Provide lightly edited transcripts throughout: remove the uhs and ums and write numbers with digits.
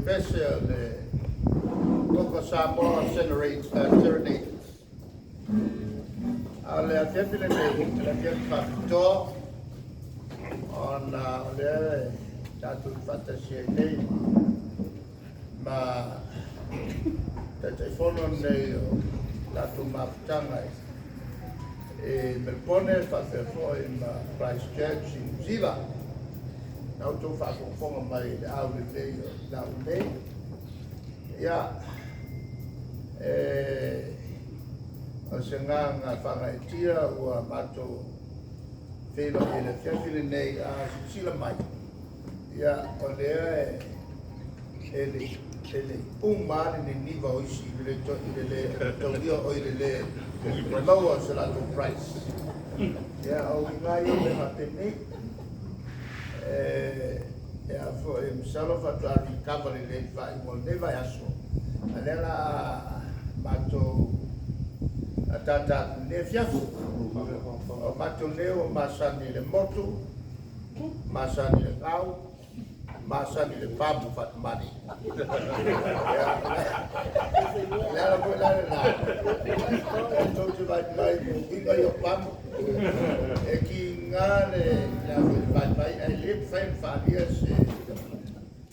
pese o le Koko Samoa Serenaders. A o le afiafi lenei, o le afiafi faapitoa, ona o lea e tatou te faatasi ai nei ma Taitaifono nei o tatou mafutaga i Melbourne faapea foi ma Christchurch i Niu Sila. Na outou faafogafoga mai i le aulelei o le au nei. Ia, o se agaga faagaeetia ua matou feiloai i le afiafi lenei, a silasila mai, ia, o lea e le uma lava le niniva o isi i le le taulia o i le le maua o se latou prize. Ia, o uiga ia o mea faapenei. E a foi, masalo faatoa recover lelei i le faaiuga o lenei vaiaso, a o lea o le a matou ataata atu i lenei afiafi. O matou nei ua masani i le motu, masani i le gau, masani i le pamu faatamalii. Ia, o le ala foi la lena, e tou te vaai mai i uiga ia o pamu, e kiga le a foi le vaivai, ae le mafai ona faaalia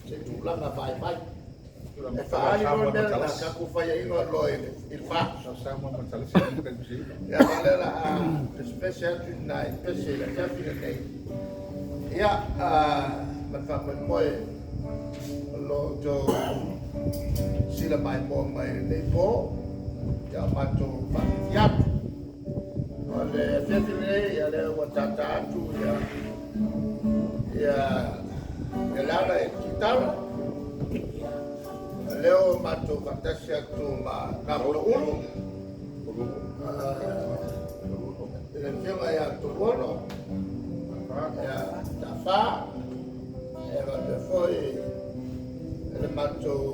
se tulaga vaivai. E faaali loa le mea lena, tatou faiaina loa i le fa. Ia, o lea o le a pesepese atu i nai pese i le afiafi lenei. Ia, ma le faamoemoe o lo o outou sila maimoa mai i lenei po, ia o matou faafiafia atu. O le afiafi lenei, ia lea ua tata atu ia ia Leala i le kitara. O lea ua matou faatasi atu ma Gamuloulu, le afioga ia Toluono, ia Tafa, e faapea foi le matou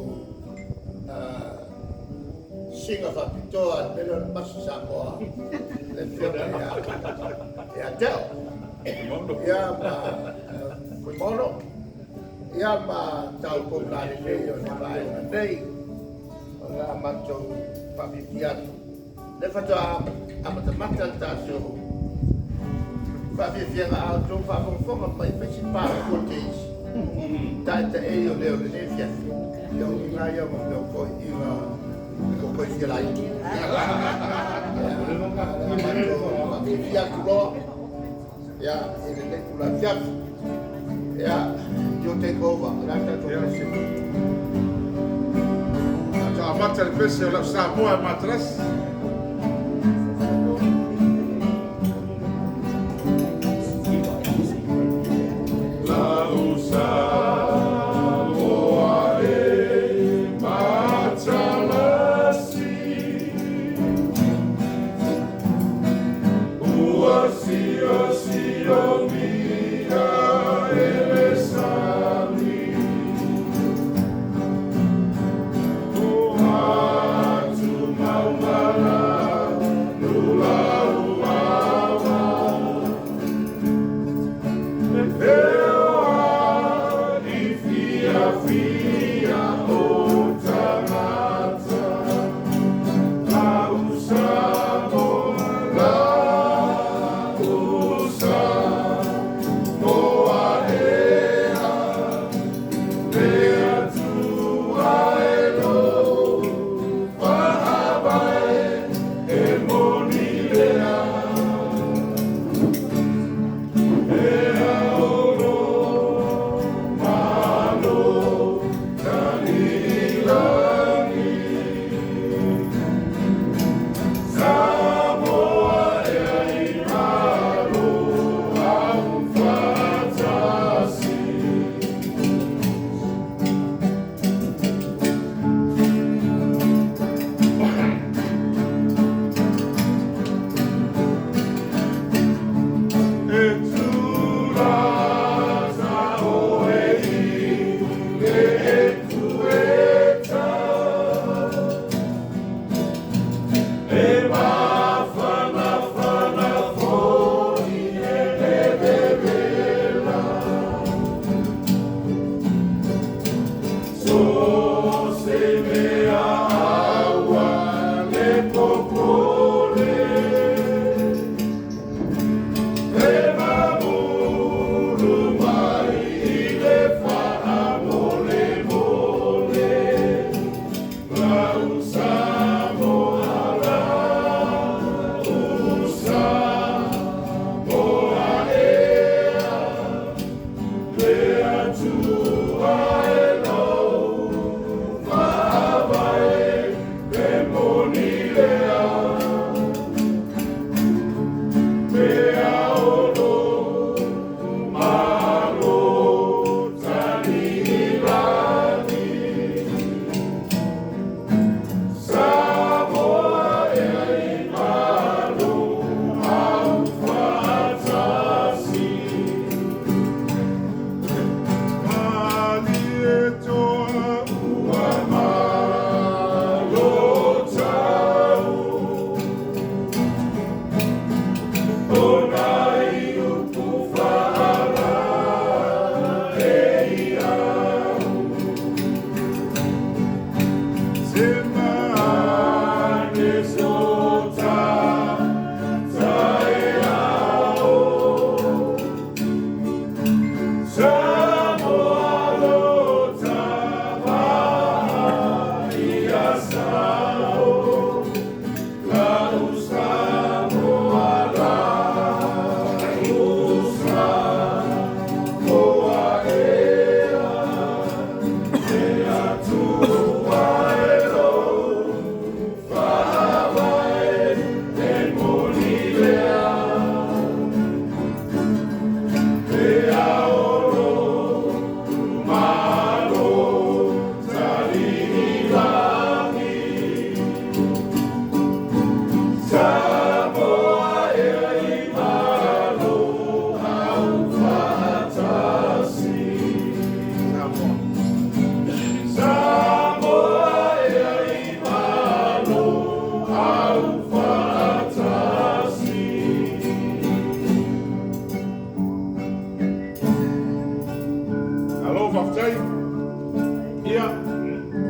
siga faapitoa le mea lea o le Masi Samoa, le afioga ia Teo, ia ma Fuimono, ia ma tau poula lelei o le vaega nei o le a matou faafiafia atu. Le faatoa amatamata le tatou faafiafiaga a outou faafogafoga mai fai si pa te isi taetaei o leo lenei afiafi. Ia uiga ia ma mea foi iga ko koe fia laiti. Ia, matou faafiafia atu loa, ia, i lenei tula afiafi. Ia, you take over. O le a tatou pese? Amata le pese o lau Samoa e matalasi. Lau Samoa e matalasi, ua sio sio mia e le sami, o atu maumala nula uawa, e peoa i fia fia o tagata. Lau Samoa, lau Samoa ea, le Atua e lo fa'avae e moni lea. E aolo malo kalilagi, Samoa ea i malo au fatasi. E tulata o e i le etueta, e mafanafana foi e le vevela. So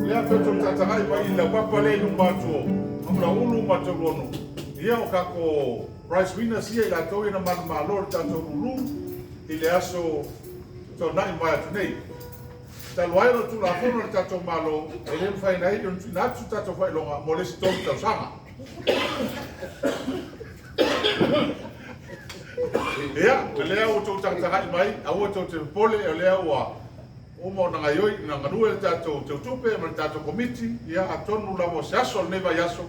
Lea pe tou taatagai mai i le laupapa lea i luma atu o Namulauulu ma Tauluono. Ia, o tatou prize winners ia, i latou ia na manumalo i le tatou lulu i le aso Toonai mai atu nei. Talu ai o le Tulafono a le tatou Malo, e le mafai ai ona tuuina atu tatou faailoga mo le isi 3 tausaga. Ia, o lea ua outou tagatagai mai, aua tou te popole, o lea ua uma ona gaioi na galue le tatou teutupe ma le tatou komiti. Ia, atonu lava o se aso o lenei vaiaso,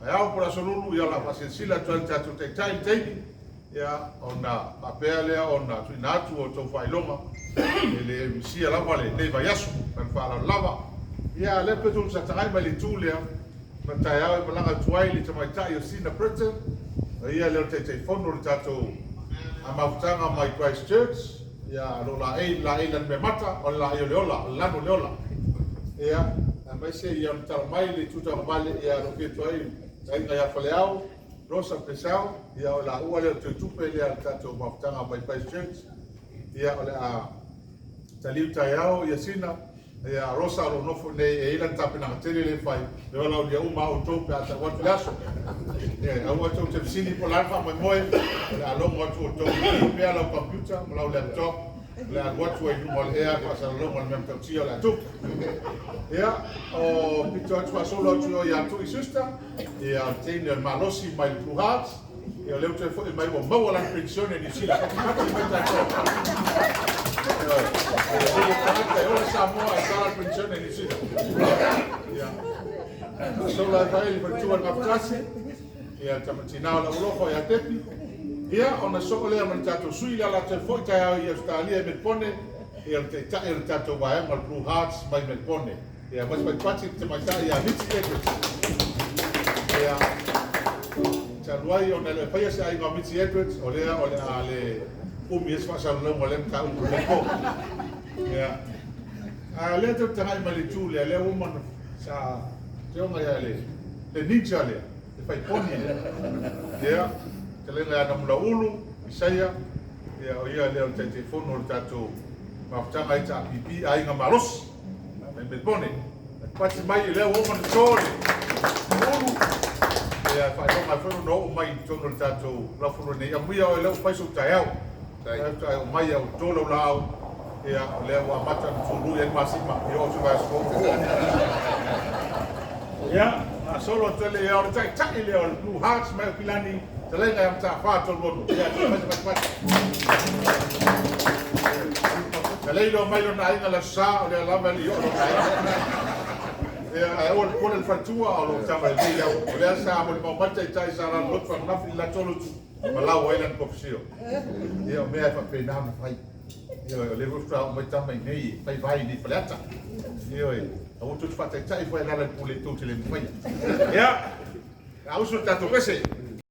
ae ao po o le aso Lulu, ia, o le a faasilasila atu ai le tatou taitai i le taimi, ia, ona faapea lea ona tuuina atu o outou faailoga. E le misia lava lenei vaiaso, ma le faaaloalo lava. Ia, lea pe tou tagatagai mai le itu lea, na taeao e malaga atu ai le tamaitai o Sina Britton, o ia lea o le Taitaifono o le tatou mafutaga mai Christchurch. Ia, lo laei laei lani mea mata, o le laei o le ola, o le lanu o le ola. Ia, aemaise ia ona tala mai le itu tagovale, ia lo fia atu ai aiga ia Faleao, Rosa Pesau, ia o la ua lea o le tupe lea le tatou mafutaga mai Christchurch. Ia, o le a taliu taeao ia Sina, ia Rosa o lo nofo nei e ila tapenaga tele le fai, le ola o ia uma au tou pe a tau atu le aso. Ia, aua tou te fesili po o le a le faamoemoe, o le a logo atu outou i pea lau computer ma lau laptop, o le a alu atu ai i luma o le ea faasalalauga o le mea matautia o le a tupu. Ia, o pito atu faasolo atu o ia Tui Sister, ia o le teine o le malosi mai le Blue Hearts, ia o lea ua toe foi mai ua maua lana penisione i Niu Sila. Patipati mai tatou. Ia, e ola Samoa e tala le penisione i Niu Sila. Ia, faasolo ai fai le faletua le Gafatasi, ia tamatina o lau alofa ia Tepi. Ia, ona soo lea ma le tatou sui le ala toe foi taeao i Australia i Melbourne, ia le taitai o le tatou vaega o le Blue Hearts mai Melbourne. Ia, mas patipati le tamaitai ia Mitzi Edwards. Ia, talu ai ona le faia se aiga o Mitzi Edwards, o lea o le a le umi e se faasalalauga o lea mataupu le po. Ia, a lea tau tagai mai le itu lea, lea ua mana sa teoga ia le ninja lea, le faiponi lea. Ia, talega ia Namulauulu, Isaia, ia o ia lea o le Taitaifono o le tatou mafutaga HRPP Aiga Malosi mai Melbourne. Pati mai lea ua uma ona to le ulu, ia faailoga ai foi ona oo mai i totonu o le tatou laufanua nei. Amuia oe lea ua fai sou taeao. Taeao mai au to lau laau, ia o lea ua amata ona tului ai le masima, ia oo atu i vaiaso fou. Ia, solo atu ai ia o le taitai lea o le Blue Hearts mai Aukilani, talega ia Mataafa Toluono. Ia, fai se patipati. Na leilo mai lona aiga le aso Sa, o lea lava e le i oo lona aiga. Ia, ae aua le popole le faletua, o lo o tama lelei au. O lea sa molimau mai le taitai sa lalo lotu ananafi le latou lotu, ma lau ai lana kofisio. Ia, o mea e faapena ona fai. Ia, o lea foi faatoa oo mai tama i nei e fai vai i Faleata. Ia, aua tou te faataitai foi e alaala i le pule tou te le mafaia. Ia, a uso le tatou pese.